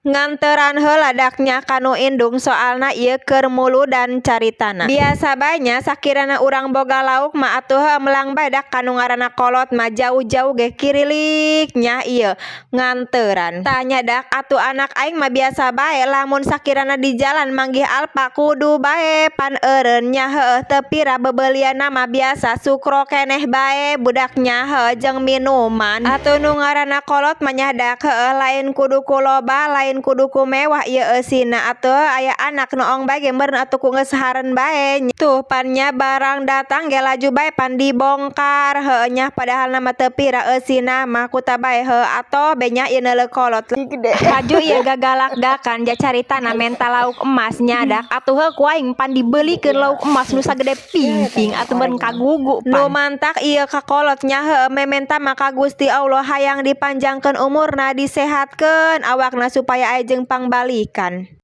Nganteran heula dak nya ka nu indung, soalna ieu keur muludan caritana. Biasa bae nya, sakirana urang boga lauk mah atuh heuh melang bae dak ka nu ngaranna kolot mah, jauh-jauh ge kirilik nya ieu nganteran. Tah nya dak atuh, anak aing mah biasa bae lamun sakirana di jalan manggih Alfa kudu bae pan eureun nya. Heueuh, teu pira bebeulianna mah, biasa sukro keneh bae budak nya, heueuh, jeung minuman. Atuh nu ngaranna kolot mah nya dak, heueuh, lain kudu ku loba, lain kudu ku mewah ieu eusina. Atuh aya anak noong bae ge meureun atuh ku geus haren bae. Tuh pan nya, barang datang ge laju bae pan dibongkar, heueuh nya, padahalna mah teu pira eusina mah, kuta bae heueuh atoh be nya ieu neuleu kolot. Laju ieu gagalak-gakan ja caritana menta lauk emas nya dak. Atuh heuh, ku aing pan dibeulikeun lauk emas nu sagede pingping atuh meureun kagugu pan. Nu mantak ieu ka kolot nya, heueuh, mementa mah ka Gusti Allah hayang dipanjangkeun umurna, disehatkeun awakna supaya aya jeung pangbalikan.